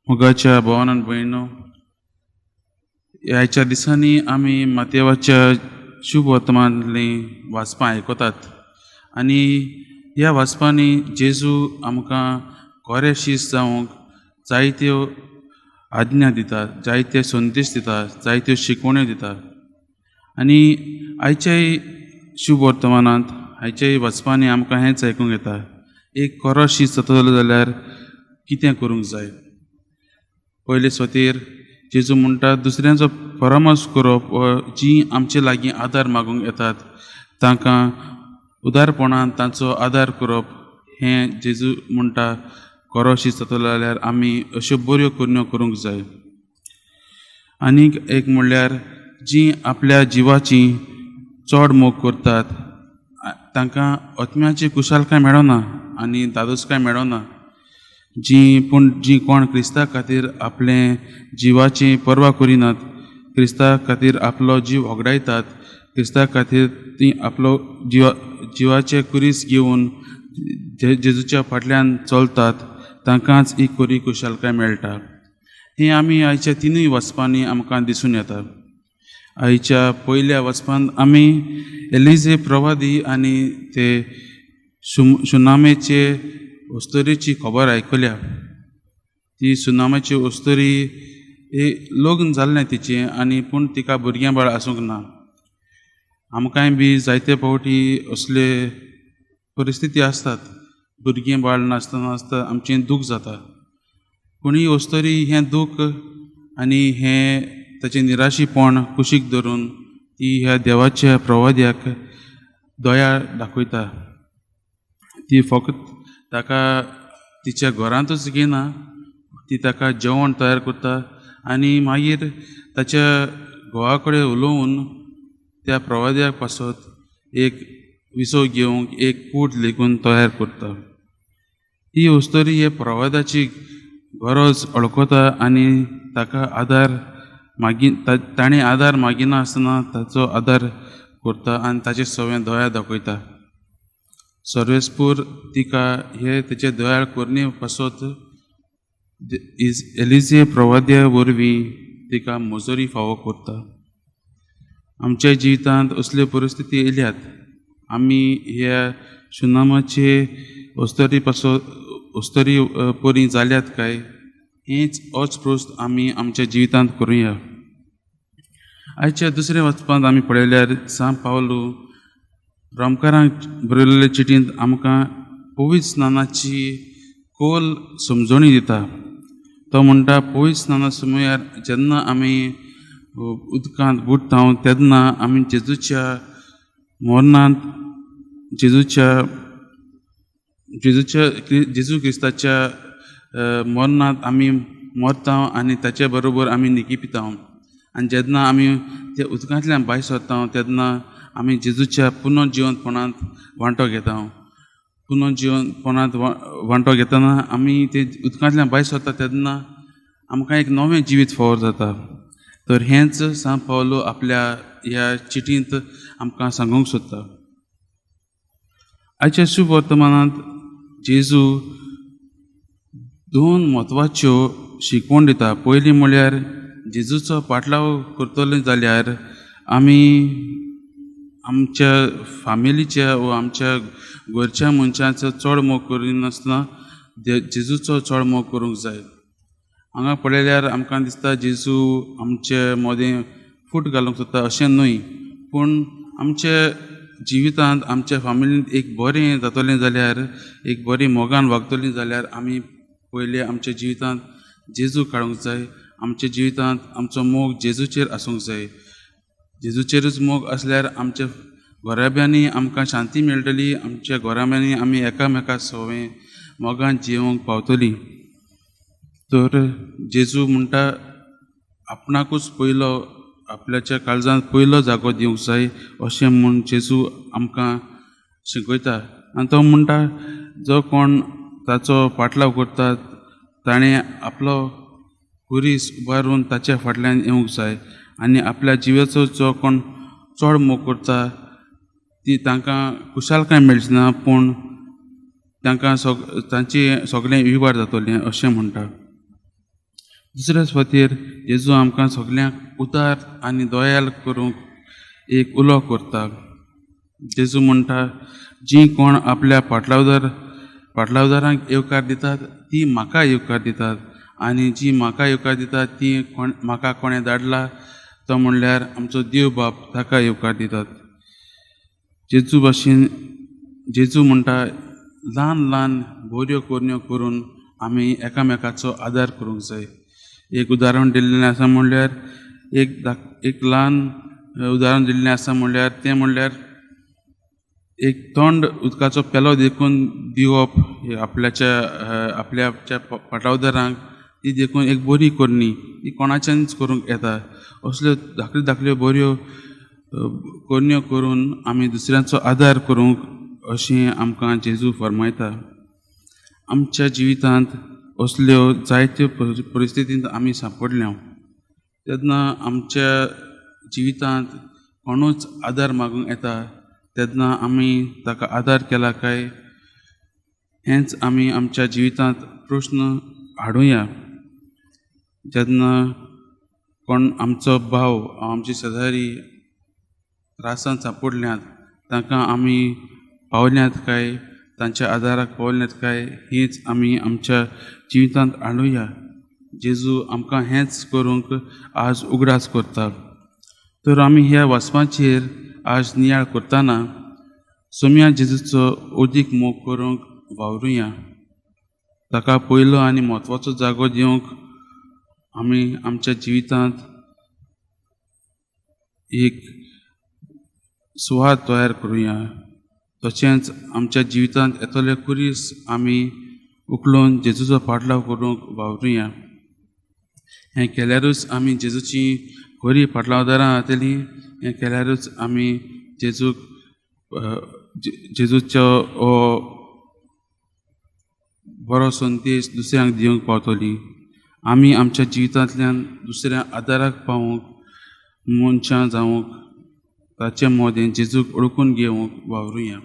मोगाच्या भावान आनी भयणो, ह्याच्या दिसांनी आमी मातेवाच्या शुभ वर्तमानांतलीं वाचपां आयकतात आनी ह्या वाचपांनी जेजू आमकां खरें शीस जावंक जायत्यो आज्ञा दिता, जायते संदेश दिता, जायत्यो शिकवण्यो दिता. आनी आयच्याय शुभ वर्तमानांत आयच्याय वाचपांनी आमकां हेंच आयकूंक येता, एक खरो शीस जातलो जाल्यार कितें करूंक जाय. पयले सोतीर जेजू म्हणटा, दुसऱ्यांचो परामर्श करप वा जीं आमचे लागीं आदार मागूंक येतात तांकां उदारपणान तांचो आदार करप हें जेजू म्हणटा खरो शीस जातलो जाल्यार आमी अश्यो बऱ्यो करण्यो करूंक जाय. आनीक एक म्हणल्यार जीं आपल्या जिवाची चड मोग करतात तांकां आत्म्याची कुशालकाय मेळना आनी दादोसकाय मेळना. जीं पूण जीं कोण क्रिस्ता खातीर आपलें जिवाची पर्वा करिनात, क्रिस्ता खातीर आपलो जीव होगडायतात, क्रिस्ता खातीर ती आपलो जिवाचे कुरीस घेवन जेजूच्या फाटल्यान चलतात तांकांच ही खरी कुशालकाय मेळटा. हें आमी आयच्या तिनूय वचपांनी आमकां दिसून येता. आयच्या पयल्या वचपांत आमी एलिजे प्रवादी आनी ते सुनामेचे अस्तोरेची खबर आयकल्या. ती सुनामेची अस्तोरी लग्न जाल्लें तिचें आनी पूण तिका भुरग्यां बाळ आसूंक ना. आमकांय बी जायते फावटी असले परिस्थिती आसतात, भुरगीं बाळ नासतना आसता आमचें दूख जाता. पूण ही अस्तोरी हें दूख आनी हें ताचें निराशीपण कुशीक धरून ती ह्या देवाच्या प्रवाद्याक दया दाखयता. ती फकत ताका तिच्या घरांतूच घेयना, ती ताका जेवण तयार करता आनी मागीर ताच्या घोवा कडेन उलोवन त्या प्रवाद्याक पासत एक विसव घेवंक एक कूड लेगून तयार करता. ही अस्तोरी हे प्रवादाची गरज वळखता आनी ताका आदार मागी ताणें आदार मागिना आसतना ताचो आदार करता आनी ताचे सगळें दया दाखयता. सर्वेस्पूर तिका हे तेचे दयाळ करणे पासत एलिजे प्रवाद्या वरवीं तिका मजुरी फावो करता. आमच्या जिवितांत असल्यो परिस्थिती येयल्यात, आमी ह्या सुनामाचे अस्तोरी पासत अस्तोरी परी जाल्यात काय हेंच होच प्रस्न आमी आमच्या जिवितांत करुया. आयच्या दुसऱ्या वचपांत आमी पळयल्यार सांत पावलू रोमकारांक बरयल्ले चिटींत आमकां पवित्र स्नानाची खोल समजणी दिता. तो म्हणटा पवित्र स्नाना समयार जेन्ना आमी उदकांत बुडटा तेन्ना आमी जेजूच्या मरणांत जेजूच्या जेजूच्या जेजू क्रिस्ताच्या मरणांत आमी मरता आनी ताचे बरोबर आमी निकी पिता. आनी जेन्ना आमी त्या उदकांतल्यान भायर सरता तेन्ना आमी जेजूच्या पुनर्जिवंतपणांत वांटो घेता. पुनर्जिवंतपणांत वांटो घेतना आमी ते उदकांतल्यान भायर सरता तेन्ना आमकां एक नवें जिवीत फावो जाता. तर हेंच सांत पावलू आपल्या ह्या चिटींत आमकां सांगूंक सोदता. आयच्या शुभ वर्तमानांत जेजू दोन म्हत्वाच्यो शिकवण दिता. पयलीं म्हळ्यार जेजूचो पाटलाव करतले जाल्यार आमी आमच्या फामिलीच्या वा आमच्या घरच्या मनशांचो चड मोग करिनासतना जेजूचो चड मोग करूंक जाय. हांगा पळयल्यार आमकां दिसता जेजू आमचे मदें फूट घालूंक सोदता अशें न्हय, पूण आमच्या जिवितांत आमच्या फामिलींत एक बरें जातलें जाल्यार, एक बरी मोगान वागतलीं जाल्यार आमी पयलीं आमच्या जिवितांत जेजू काडूंक जाय. आमच्या जिवितांत आमचो मोग जेजूचेर आसूंक जाय. जेजूचेरूच मोग आसल्यार आमच्या घराब्यांनी आमकां शांती मेळटली, आमच्या घराब्यांनी आमी एकामेका सवंय मोगान जियोंक पावतली. तर जेजू म्हणटा आपणाकूच पयलो आपल्याच्या काळजांत पयलो जागो दिवंक जाय अशें म्हूण जेजू आमकां शिकयता. आनी तो म्हणटा जो कोण ताचो पाटलाव करता ताणें आपलो खुरीस उबारून ताच्या फाटल्यान येवंक जाय आनी आपल्या जिवाचो जो कोण चड मोग करता ती तांकां खुशालकाय मेळची ना, पूण तांकां तांची सगळें विवार जातलें अशें म्हणटा. दुसऱ्या सुवातेर जेजू आमकां सगल्यांक उदार आनी दयाल करूंक एक उलो करता. जेजू म्हणटा, जीं कोण आपल्या पाटलावदारांक येवकार दितात ती म्हाका येवकार दितात, आनी जी म्हाका येवकार दितात ती कोण म्हाका कोणें धाडला तो म्हणल्यार आमचो देव बाप ताका येवकार दितात. जेजू भाशेन जेजू म्हणटा, ल्हान ल्हान बऱ्यो करण्यो करून आमी एकामेकाचो आदार करूंक जाय. एक उदाहरण दिल्लें आसा म्हणल्यार एक ल्हान उदाहरण दिल्लें आसा म्हणल्यार तें म्हणल्यार एक थंड उदकाचो पेलो देखून दिवप आपल्याच्या आपल्याच्या पाटलावदारांक ती देखून एक बरी करणी ती कोणाच्यानच करूंक येता. असल्यो धाकल्यो धाकल्यो बऱ्यो करण्यो करून आमी दुसऱ्यांचो आदार करूंक अशें आमकां जेजू फर्मायता. आमच्या जिवितांत असल्यो जायत्यो परिस्थितींत आमी सांपडल्या तेन्ना आमच्या जिवितांत कोणूच आदार मागूंक येता तेन्ना आमी ताका आदार केला काय हेंच आमी आमच्या जिवितांत प्रस्न हाडुया. जेन्ना कोण आमचो भाव आमची शेजारी त्रासान सांपडल्यात तांकां आमी पावल्यात काय तांच्या आदाराक पावल्यात काय हीच आमी आमच्या जिवितांत हाडुया. जेजू आमकां हेंच करूंक आज उगडास करता. तर आमी ह्या वाचपाचेर आज नियाळ करतना सोम्या जेजूचो अदीक मोग करूंक वावरुया. ताका पयलो आनी म्हत्वाचो जागो दिवंक आमी आमच्या जिवितांत एक सुवात तयार करुया. तशेंच आमच्या जिवितांत येतले खुरीस आमी उखलून जेजूचो पाटलाव करूंक वावरुया. हें केल्यारूच आमी जेजूची खरी पाटलावदारां जातलीं. हें केल्यारूच आमी जेजूक जेजूचो हो बरो संदेश दुसऱ्यांक दिवंक पावतली. आमी आमच्या जिवितांतल्यान दुसऱ्या आदाराक पावूंक मनशां जावंक ताचे मदें जेजूक ओळखून घेवंक वावरुया.